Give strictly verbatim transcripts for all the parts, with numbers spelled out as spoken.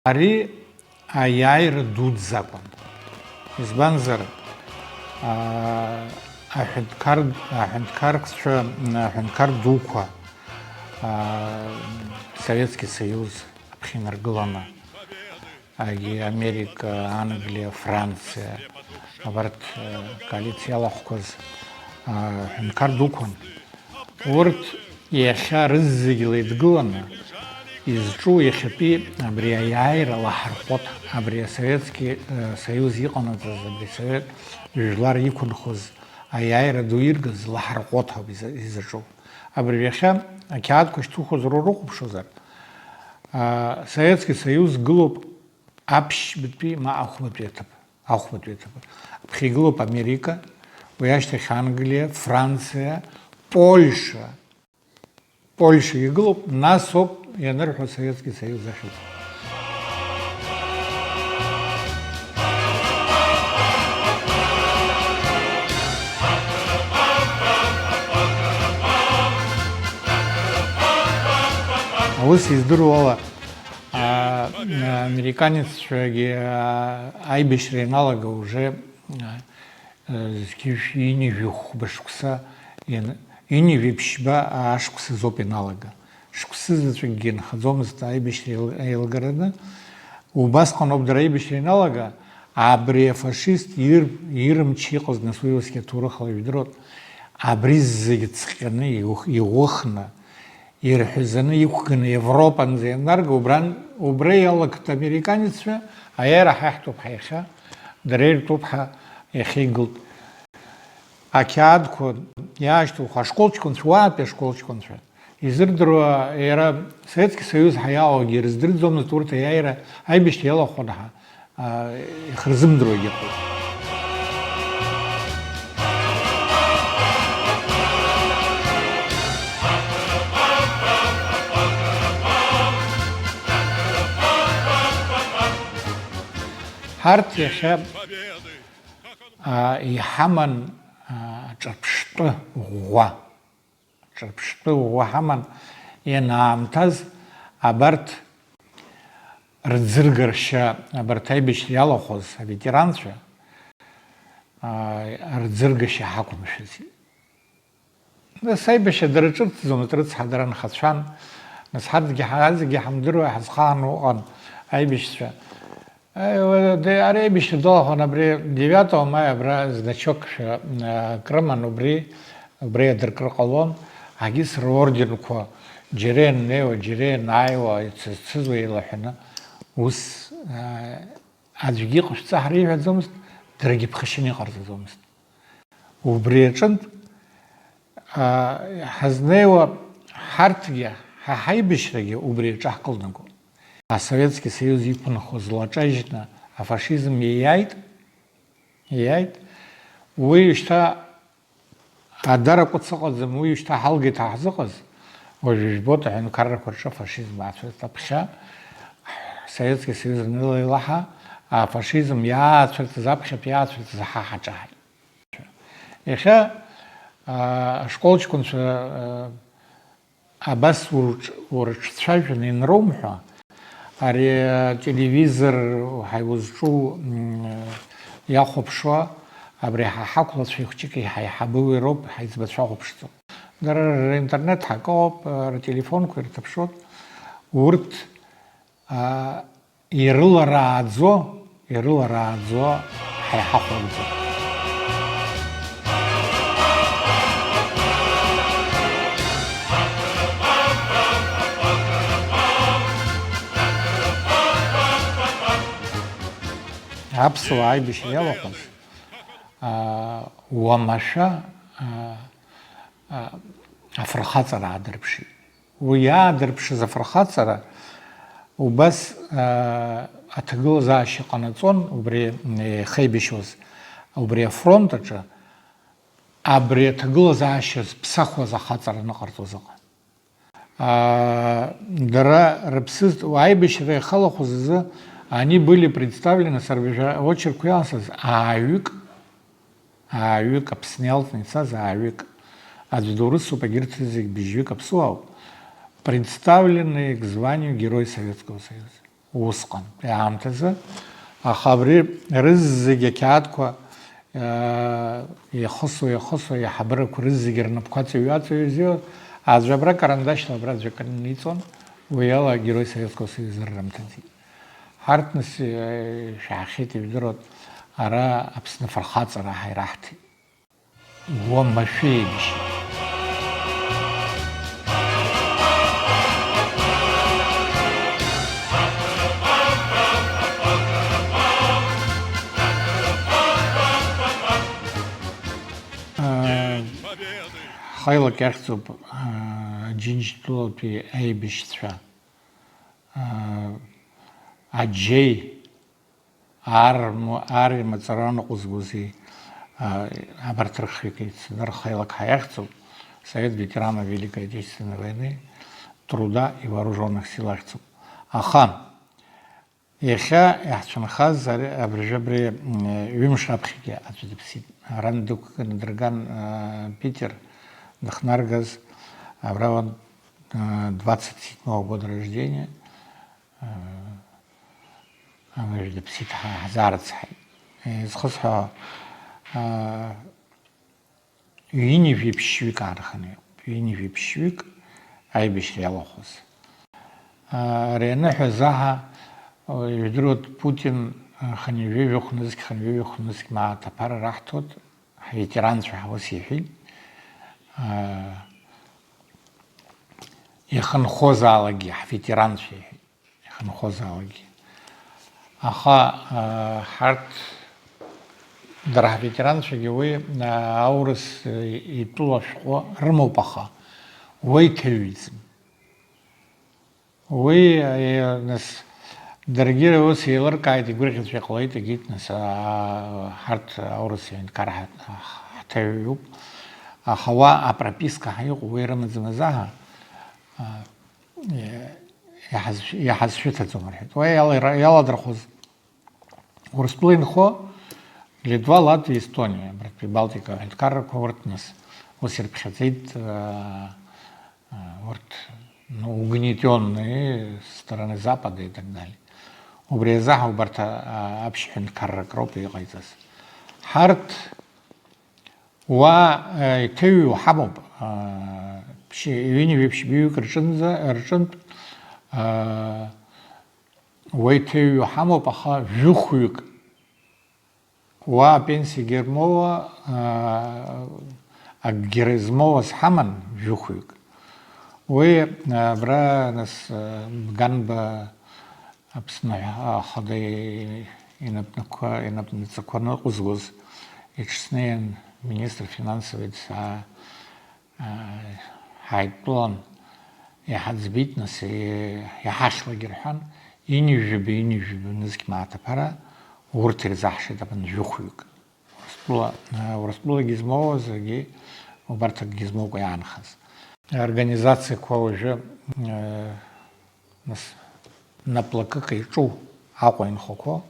Ари аиааира дуӡӡа акәын. Избанзар, аа, аҳәынҭқар, аҳәынҭқарцәа, аҳәынҭқар дуқәа, аа, Советский Союз аԥхьа инаргыланы, агьи Америка, Англиа, Франциа, абарҭ, аа, коалициа иалахәқәаз, аа, аҳәынҭқар дуқәан. Урҭ иахьа рызегьы леидгыланы изҿу иахьатәи абри аиааира лаҳарҟәыҭ, абри асоветски, э, союз иҟанаҵаз, абри асовет жәлар иқәынхоз аиааира ду иргаз лаҳарҟәыҭ ауп иза-, изаҿу. Абыржә иахьа ақьаадқәа шьҭухозар урыхәаԥшуазар, а, Советски Союз гылоуп аԥшьбатәи ма ахәбатәи аҭыԥ. Ахәбатәи аҭыԥ. Аԥхьа игылоуп Америка, уи ашьҭахь Англиа, Франциа, Польша. Польша игылоуп, нас ауп ианырҳәо Советски Союз ахьыҟоу. Аус издыруа ала, а, американеццәагьы, а, аибашьра ианалага уже, а, зқьышә ҩынҩажәи хәба шықәса иан-, ҩынҩажәи ԥшьба ашықәсазоуп ианалага. Шықәсы заҵәыкгьы нхаӡомызт аибашьра еил-, еилгараны. Убасҟан ауп дара аибашьра ианалага, абри афашист ир-, ирымч иҟаз, нас уи усгьы аҭоурыхла ижәдыруан, абри зегьы ҵҟьаны иух-, иӷәыхны, ирҳәазаны иқәганы Европанӡа ианнарга, убран-, убра иалагт американеццәа, аиааира ҳаиҳҭоуп ҳәа иахьа, дара иртәуп ҳәа иахьа игылт. Ақьаадқәа иаашьҭухуа ашколчконцәа, уаатәи ашколчконцәа, изырдыруа, иара Советски Союз ҳәа иаауагьы ирыздырӡомызт урҭ аиааира аибашьра иалахәын ҳәа. Ихырзымдыруагьы ыҟоуп. Ҳарҭ иахьа, а, иҳаман, а, ҿырԥштәы ӷәӷәа. Ҿырԥштәы ӷәӷәа ҳаман ианаамҭаз, абарҭ рӡыргаршьа, абарҭ аибашьра иалахәыз аветеранцәа, аа, рӡыргашьа ҳақәымшәаӡеит. Нас аибашьра дара ҿырҭӡомызт, рыцҳа, дара нхацәан. Нас ҳарҭгьы ҳа-, зегьы ҳамдыруа ҳазхааны уҟан аибашьцәа. Аиуа, де-, ари аибашьра далахәын абри девятого мая абра значок шәа, а, крыман, убри, убри адыркыр ҟалон, агьыс рорденқәа џьара ианнеиуа, џьара ианааиуа, ицызцызуа еилаҳәаны, ус, а, аӡәгьы иҟашәҵа ҳара иҳәаӡомызт, даргьы ԥхашьаны иҟарҵаӡомызт. Убри аҿынтә, аа, ҳазнеиуа ҳарҭгьы, ҳа ҳаибашьрагьы убри аҿы ҳкылнагон. Асоветски Союз иқәынхоз лаҿажьны афашизм иаиааит, иаиааит. Уи шьҭа адара кәыц ыҟаӡам, уи шьҭа ҳалгеит ҳа ҳзыҟаз. Уажә ижәбоит аҳәынҭқаррақәа рҿы афашизм аацәырҵт аԥхьа. Советски Союз анылеилаҳа, афашизм иаацәырҵыз, аԥхьатәи иаацәырҵыз ҳа ҳаҿаҳаит. Иахьа, аа, ашколчконцәа, аа, абас урҿ-, урыҿцәажәаны ианроумҳәа, ари ателевизор ҳаи узҿу, м, иахәаԥшуа, абри ҳа ҳақәлацәеи хәҷыки ҳаиҳабы уи роуп, ҳаиҵбацәа ахәаԥшӡом. Дара ринтернет ҳакоуп, ртелефонқәа ирҭаԥшуеит. Урҭ, аа, Ирыларааӡо, ирыларааӡо ҳаиҳахәлакӡом. Аԥсуаа аибашьра иалахәыз, аа, уамашәа, аа, аа, афырхаҵара аадырԥшит. Уи иаадырԥшыз афырхаҵара убас, аа, аҭагылазаашьа ҟанаҵон, убри еихеибашьуаз, убри афронт аҿы, абри аҭагылазаашьа зԥсахуаз ахаҵара аныҟарҵоз ыҟан. Аа, дара рыԥсыз, аибашьра иахалахәыз азы, они были представлены, сара абыржәы очеркқәа иаласыз, ааҩык, Ааҩык, Аԥсны иалҵны ицаз ааҩык, аӡә доурысуп, егьырҭ зегь быжьҩык аԥсуаауп, представленные к званию Герой Советского Союза. Усҟантәи аамҭазы, аха абри рызегь ақьаадқәа, аа, еихысуа, еихысуа, аиҳабырақәа рызегь рнапқәа ҵәыҩа-ҵәыҩа изы, аӡәы абра карандашьла абра аӡәы акы ниҵон, уи ала Герой Советского Союза рырымҭаӡеит. Ҳарҭ нас, э, шәаҳахьеит, ижәдыруан, ара Аԥсны афырхаҵара ҳаираҳҭеит. Уамашәа еибашьит. Хаилак иахьӡуп Џьынџьтәылатәи аибашьцәа, Аџьеи, Ар-, ар имаҵура аныҟәызгози, а, абарҭ рыхҩык еицны рхаилак ҳаиахьӡуп, Совет ветеранов Великой Отечественной войны, труда и вооружённых сил ахьӡуп. Аха иахьа иаҳцәынхаз ари, абыржәы абри, м, ҩымш раԥхьагьы аӡәы дыԥсит. Арантә дықәкны дырган, а, Питер дыхнаргаз, абра уан, а, двадцать седьмого года рождения, а, Амажә дыԥсит, ҳа ҳзаарыцҳаит. Изхысҳәаауа, аа, ҩынҩажәи ԥшьҩык аанханы иҟоуп, ҩынҩажәи ԥшьҩык аибашьра иалахәыз. Аа, ари аныҳәа заҳа, жәдыруеит, Путин, хынҩажәи жәохә нызқь, хынҩажәи жәохә нызқь мааҭ аԥара раҳҭоит, ҳветеранцәа ҳәа ус иҳәеит. Аа, иахьынхозаалакгьы ҳветеранцәа иҳәеит. Иахьынхозаалакгьы. Аха, аа, ҳарҭ дара ҳветеранцәагьы уи, аа, аурыс, э, итәыла ашәҟәы рымоуп, аха уа иҭаҩӡам. Уи, э, нас, даргьы ус еилыркааит, игәырӷьацәа иҟалеит, егьит, нас, аа, ҳарҭ аурыс аҳәынҭқар ҳа-, ҳҭаҩуп. Аха уа апрописка ҳәа иҟоу уи рымаӡам азаҳа, аа, Иаҳаз-, иаҳазшәыҭаӡом, рҳәеит. Уа иала-, иаладырхәыз Урыстәыла инхо Литва, Латвиа, Естониа, абарҭ Прибалтика аҳәынҭқаррақәа урҭ нас ус ирԥхьаӡеит, а, а, урҭ, ну, угнетённые со стороны Запада и так далее. Убри азы ҳа убарҭ, а, аԥшь ҳәынҭқаррак роуп иҟаиҵаз. Ҳарҭ Уа, э, иҭыҩу ҳамоуп, э, ԥшь-, ҩынҩажәи ԥшьбаҩык рҿынӡа, рҿынтә, э, уа иҭыҩу ҳамоуп, аха жәохәҩык, уа апенсиагьы рмоуа, э, акгьы змоуаз ҳаман, жәохәҩык. Уи, э, абра, нас, э, Бганба Аԥсны Ахада инапнықәа, инапнаҵақәа ныҟәызгоз иҽснеин, министр финансовый дсаа-, аа, ҳаидтәалан, иҳаӡбеит, нас, и-, иҳахьлак ирҳәан, ҩынҩажәаба, ҩынҩажәаба нызқь мааҭ аԥара урҭ ирзаҳшеит абанжәыхәҩык. Урыстәыла, Урыстәылагьы змоуаз, егьи убарҭ акгьы змоукәа иаанхаз. Аорганизациақәа уажәы, э, нас, наплакык иҿу Аҟәа инхақәоу,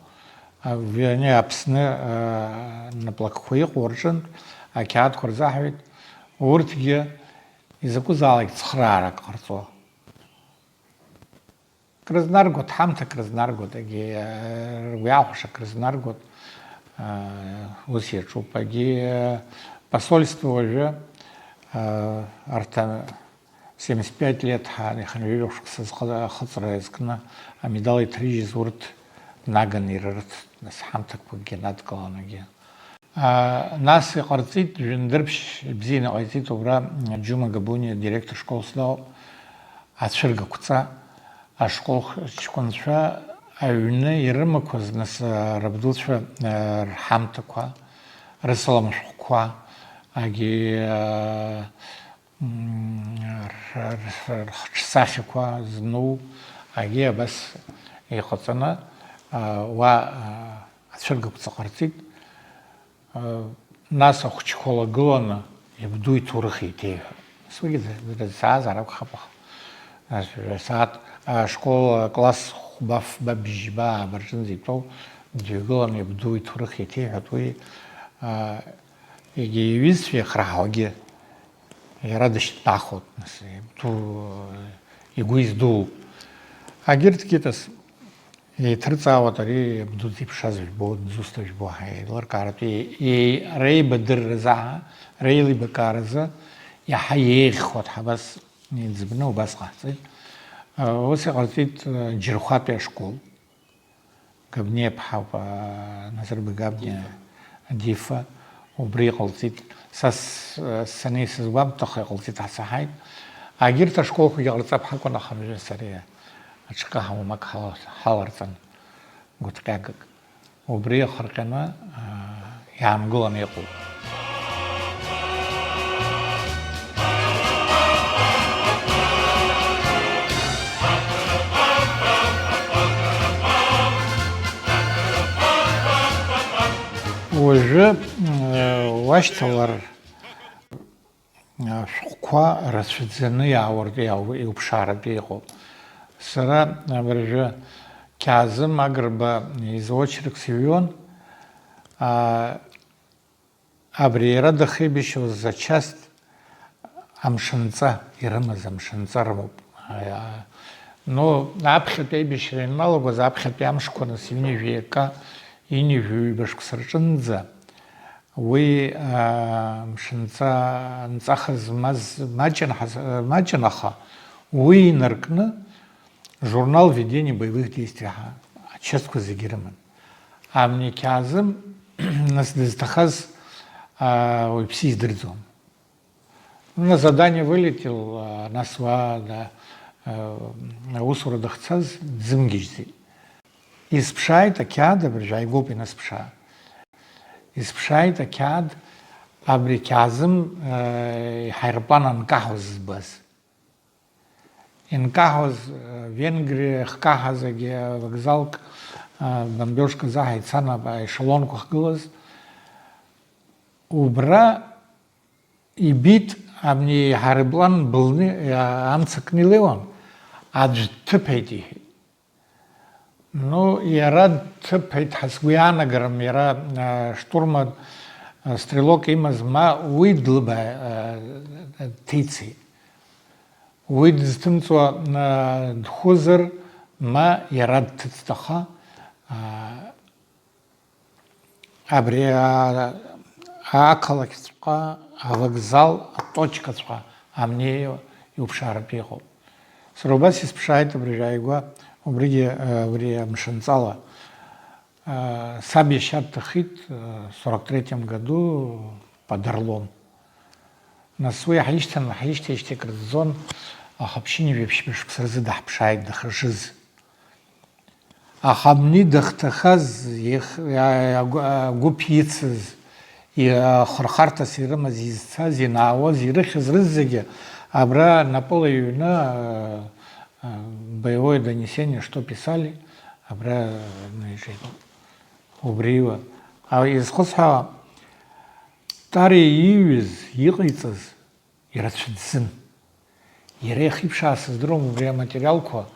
а, ани Аԥсны, э, наплакқәа иҟоу рҿынтә ақьаадқәа рзаҳҳәеит, урҭгьы изакәызаалак цхыраарак ҟарҵо. Крызнаргоит, ҳамҭа крызнаргоит, егьи, э, ргәы иахәаша крызнаргоит, э, ус иаҿуп. Егьи, э, посольство уажәы, э, арҭ, э, семьдесят пять лет ҳа, ихынҩажәа шықәса зхы-, ахыҵра иазкны амедал иҭрыжьыз урҭ наганы ирырҭ, нас ҳамҭақәакгьы надкыланы. А, нас иҟарҵеит, жәындырԥшь бзианы ҟаиҵеит убра Џьума Габуниа директор школ сдау ацәыргақәҵа, ашкол ҷкәынцәа аҩны ирымақәаз, нас, а, рабдуцәа, а, рҳамҭақәа, рысалам шәҟәқәа, агьи, а, М, р-, р-, рхаҿсахьақәа зну, агьи абас иҟаҵаны, а, уа, а, ацәыргақәҵа ҟарҵеит. А, нас ахәыҷқәа лагыланы иабду иҭоурых еиҭеиҳәон. Нас уигьы д-, д-, дызцаазар акәхап, аха. Нас асааҭ, ашкол акласс хәба, фба, бжьба ааба рҿынӡа итәоу дҩагыланы иабду иҭоурых еиҭеиҳәоит. Уи, а, Егьи иҩызцәа иахраҳауагьы иара дышьҭнахуеит, нас, ду-, игәы издууп. Агьырҭгьы, нас, Еиҭырҵаауеит ари абду зеиԥшаз жәбо, дзусҭа жәбо ҳәа еилыркааратәы, е-, е-, реибадырразы, реилибакааразы иаҳа еиӷьхоит ҳәа абас иӡбны убас ҟаҳҵеит. Ус иҟарҵеит Џьырхәатәи ашкол. Габниа иԥҳа ауп, Назырбеи Габниа, Дифа, убри иҟалҵеит. Са с-, санеи сызгәамҭахо иҟалҵеит, ҳасаҳаит. Агьырҭ ашколқәагьы ҟарҵап ҳакәын, аха абыржәы сара аҽакы ҳамамак ҳала-, ҳаларҵан, гәыҭҟьагак. Убри иахырҟьаны, аа, иаангыланы иҟоуп. Уажәы, э, уашьҭалар, ашәҟәқәа рацәаӡаны иаауартә, иау-, иуԥшааратәы иҟоуп. Сара абыржәы Қьаазым Агрба изы очерк сыҩуан, аа, абри иара дахеибашьуаз ачаст амшынҵа ирымаз, амшынҵа рымоуп. Аиа-, ну, аԥхьатәи аибашьра ианалагоз, аԥхьатәи амшқәа нас ҩынҩажәи акы, ҩынҩажәи ҩба шықәса рҿынӡа уи, аа, мшынҵа, нҵаха змаз маҷын ҳаз-, маҷын, аха уи инаркны журнал «Введение боевых действий» ҳәа ачастқәа зегьы ирыман. Амни Қьаазым, нас дызҭахаз, аа, уаҩԥсы издырӡом. На задание вылетел, а, нас уа, да, э, аусура дахьцаз дзымгьежьӡеит. Исԥшааит ақьаад, абыржәы ааигәоуп инасԥшаа. Исԥшааит ақьаад, абри Қьаазым, э, иҳаирплан анкаҳауаз збаз. Инкаҳауаз, э, Венгриа ахькаҳаз, агьи авокзалк, э, бомбежка заҳа ицан, аешелонқәа ахьгылаз. Убра ибит, абни аҳаирплан былны, а, амца кны илеиуан, аӡә дҭыԥеит, иҳәеит. Ну, иара дҭыԥеит ҳәа сгәы иаанагарым, иара, а, штурман, а, стрелок имаз, ма уи длыба-, а, дҭицеит. Уи дызҭымҵуа, а, дхәызар, ма иара дҭыҵт, аха, а, Абри, аа, ақалақьҵәҟьа, авокзал аточкаҵәҟьа амни иуԥшааратәы иҟоуп. Сара убас исԥшааит абыржәы ааигәа, убригьы, э, абри амшынҵала. Э, саб иашьа дҭахеит, э, сорок третьем году под Орлом. Нас уи ҳаишьҭан, ҳаишьҭеижьҭеи акрыӡӡон, аха ԥшьынҩажәи ԥшьба шықәса рзы даҳԥшааит дахьышыз. Аха абни дахҭахаз, иах-, агәы-, агәыԥ ицыз, и-, ахырхарҭас ирымаз, изцаз, инаауаз, ирыхьыз рызегьы абра напыла иҩны, а, а, боевое донесение, что писали, абра ныҩжеит. Убриуа. А, изхысҳәаауа, Тариа ииҩыз, иҟаиҵаз, ирацәаӡӡан. Иара иахиԥшааз сыздыруам убри аматериалқәа.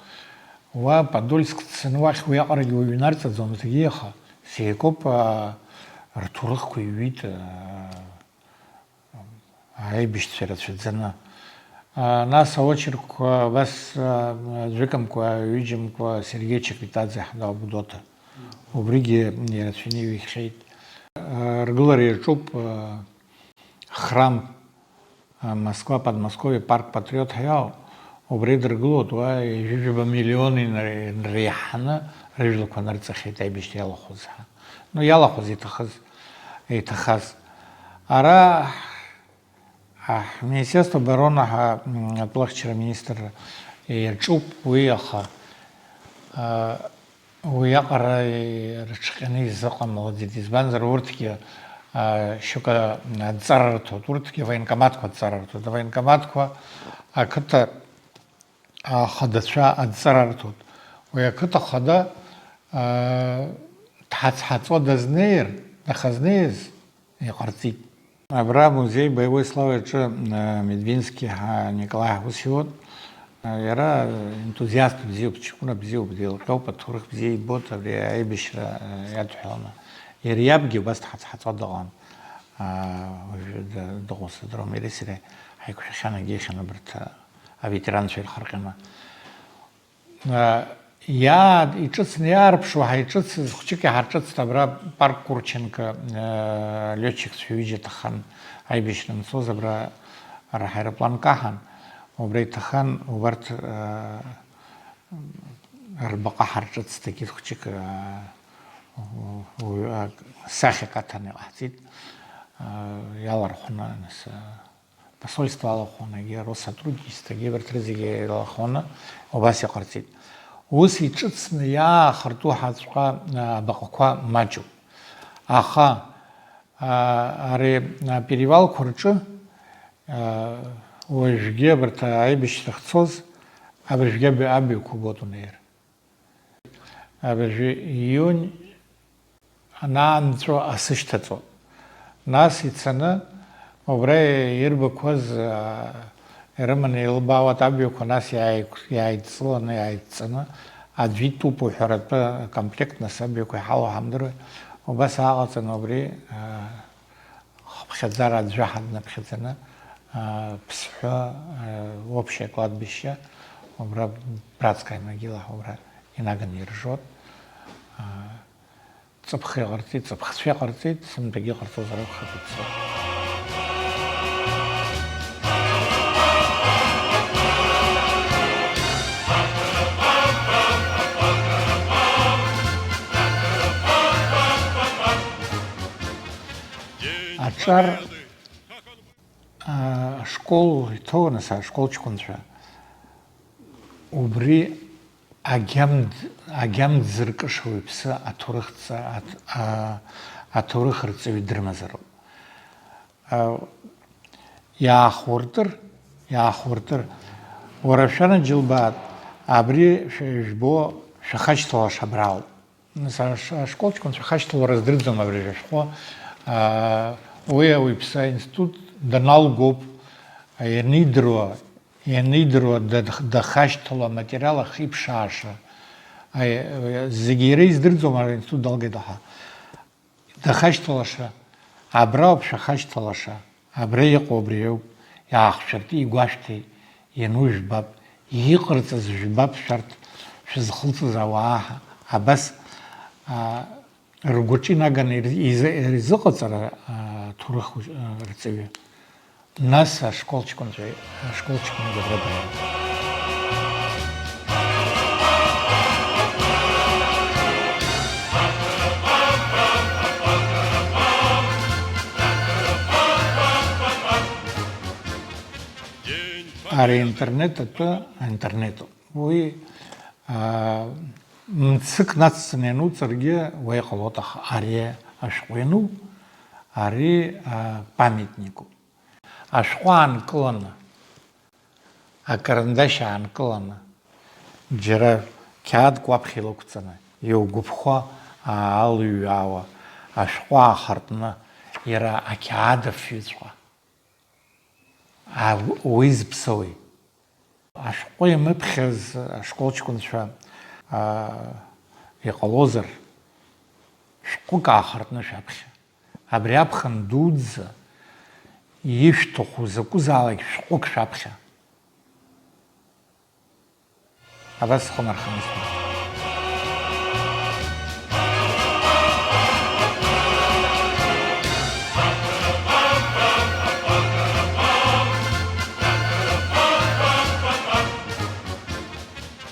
Уа Подольск дцаны уахь уиаҟарагьы уаҩ инарҵаӡомызт, егьи, аха Серикоп, аа, рҭоурыхқәа иҩит, аа, аибашьцәа ирацәаӡаны. Аа, нас аочеркқәа абас, аа, аӡәыкымкәа, ҩыџьамкәа Сергеи Чеквитаӡе ҳәа Гәдоуҭа. Убригьы ирацәаны иҩхьеит. Аа, ргылара иаҿуп, аа, Храм, а, Москва, Подмосковье, парк Патриот ҳәа иоуп. Убри дыргылоит, уа ҩажәижәаба миллион инре-, инреиҳаны рыжәлақәа нырҵахьеит аибашьра иалахәыз ҳәа. Ну, иалахәыз, иҭахыз, иҭахаз. Ара ҳ-, ҳ-, Министерство обороны ҳәа, м, атәылахьчара министр иаҿуп уи, аха, а, Уиаҟара рыҽҟьаны изыҟамлаӡеит, избанзар, урҭгьы, а, шьоук адҵара рҭоит, урҭгьы авоенкоматқәа адҵара рҭоит, авоенкоматқәа ақыҭа ахадацәа адҵара рҭоит. Уи ақыҭа хада, а, дҳацҳаҵо дазнеир, дахазнеиз, иҟарҵеит. Абра амузеи боевой славы аҿы, э, Медвински ҳәа Николаи ҳус иуан. Э, иара ентузиаст бзиоуп, ҷкәына бзиоуп, деилҟьоуп, аҭоурых бзиа ибоит, абри аибашьра, э, иадҳәаланы. Иара иабгьы убас дҳацҳаҵо дыҟан. Э, уажәы ды-, дыҟоу сыздыруам, иареи сареи ҳаиқәшәахьан, егьихьан абарҭ, э, аветеранцәа ирхырҟьаны. Э, Иаа-, иҿыцны иаарԥшуа ҳаиҿыцыз, хәҷык иҳарҿыцт абра парк Курченко, э, летчикцәа ҩыџьа ҭаххан аибашьра анцоз, абра ҳаирплан каҳан, убра иҭаххан, убарҭ, э, рбаҟа ҳарҿыцт, егьит хәҷык, э, у-, у-, а, сахьак аҭаны иҟаҳҵеит, э, иалархәны, нас, э, посольство алахәын, егьи Россотрудничествогьы, абарҭ рызегьы еилахәаны убас иҟарҵеит. Ус иҿыцны иаахырту ҳаҵәҟьа, а, абаҟақәа маҷуп. Аха, а, ари аперевалқәа рҿы, а, уажәгьы абарҭ аибашьра ахьцоз, абыржәгьы аб-, абаҩқәа гот унеир. Абыржәы июнь анаанҵәо асы шьҭаҵо. Нас ицаны, убра ирбақәаз, аа, ирыманы еилыбаауа абҩақәа, нас иааиқә-, иааидҵыланы, иааидҵаны, аӡәы итәуп уҳәаратәы комплект, нас абҩақәа иҳалоу ҳамдыруеи. Убас ааҟаҵаны убри, аа, хыԥхьаӡара аӡәы ҳаднаԥхьаӡаны, аа, Ԥсҳәы, аа, общее кладбище, убра братская могила, убра инаганы иржот. Аа, ҵыԥх иҟарҵеит, ҵыԥхцәа иҟарҵеит, сынтәагьы иҟарҵозар акәхап, иԥсуа. Аҿар, а, ашкол иҭоуаны са ашкол ҷкәынцәа, убри агьамд-, агьамд зыркыша уаҩԥсы аҭоурыхҵа-, аҭ-, а-, аҭоурых рҵаҩы дрымазароуп. А, иаахуртыр, иаахуртыр, уара шәанаџьалбаат, абри шәа-, ижәбо шәахашьҭалаша абраауп. Нас аш-, ашколчканцәа хашьҭалара здырӡом абри ашәҟәы. Аа, уи ауаҩԥсы аинститут даналгоуп, ианидыруа, ианидыруа дад-, дахашьҭало аматериал ахиԥшааша. Аи, зегьы иара издырӡом, аинститут далгеит, аха дахашьҭалаша, абра ауп шәахашьҭалаша. Абра иҟоу абри ауп, иаахшәыртәи игәашәҭеит, иану жәбап, иҟарҵаз жәбап шәарҭ, шәызхылҵыз ауаа, абас, а, ргәаҿы инаганы ирз-, изы-, ирзыҟаҵара, а, ҭоурых, а, рҵаҩы. Нас ашколчканцәа, ашколчкангьы абра дааит. Ари аинтернет атәы аинтернетуп. Уи, аа, мцык нацҵаны иануҵаргьы уа иҟалоит, аха ари ашәҟәы иану, ари, аа, памятникуп. Ашәҟәы аанкыланы, акарандашь аанкыланы, џьара қьаадк уаԥхьа илықәҵаны, иугәаԥхо аалыҩаауа, ашәҟәы аахыртны, иара ақьаад афҩыҵәҟьа. А, уи зыԥсоуи? Ашәҟәы иамыԥхьаз ашколчкәынцәа, а, иҟалозар, шәҟәык аахыртны шәаԥхьа. Абри аԥхын дуӡӡа ишәҭаху закәызаалак шәҟәык шәаԥхьа. Абас схы нарханы исҳәоит.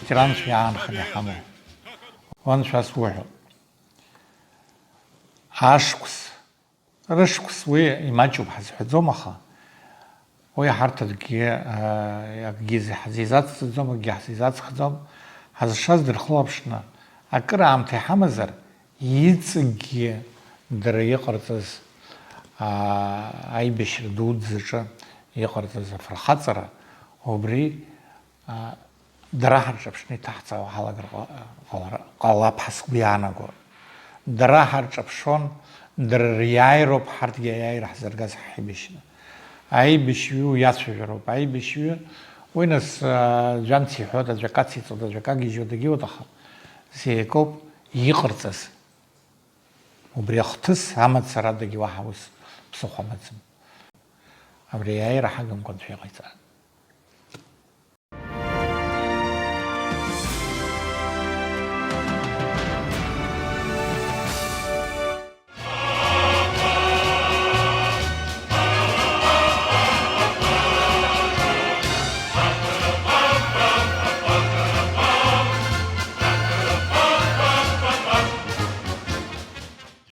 Ветеранцәа иаанханы иҳамоу. Уаншәа суҳәо. Ашықәс. Рышықәс уи имаҷуп ҳазҳәаӡом, аха уи ҳарҭ акгьы, а, акгьы зи-, ҳзизацҵаӡом, акгьы ҳзизацхӡом. Ҳазшаз дырхылаԥшны акыр аамҭа иҳамазар, иҵегьгьы дара иҟарҵаз, а, аибашьра дуӡӡаҿы иҟарҵаз афырхаҵара, убри А, дара ҳарҿаԥшны иҭаҳҵауа ҳалагар ҟа-, ҟалара, ҟалап ҳәа сгәы иаанагоит. Дара ҳарҿаԥшуан, дара риааироуп ҳарҭгьы аиааира ҳзыргаз ҳаибашьра. Аибашьҩы уиацәажәароуп, аибашьҩы, уи нас, а, аӡәы амц иҳәоит, аӡәы акац иҵоит, аӡәы акы агьежьуеит, дагьуеит, аха зегь акоуп иҟарҵаз. Убри ахҭыс амацарадагьы уаҳа ус ԥсыхәа амаӡам. Абри аиааира ҳагымкәа Анцәа иҟаиҵааит.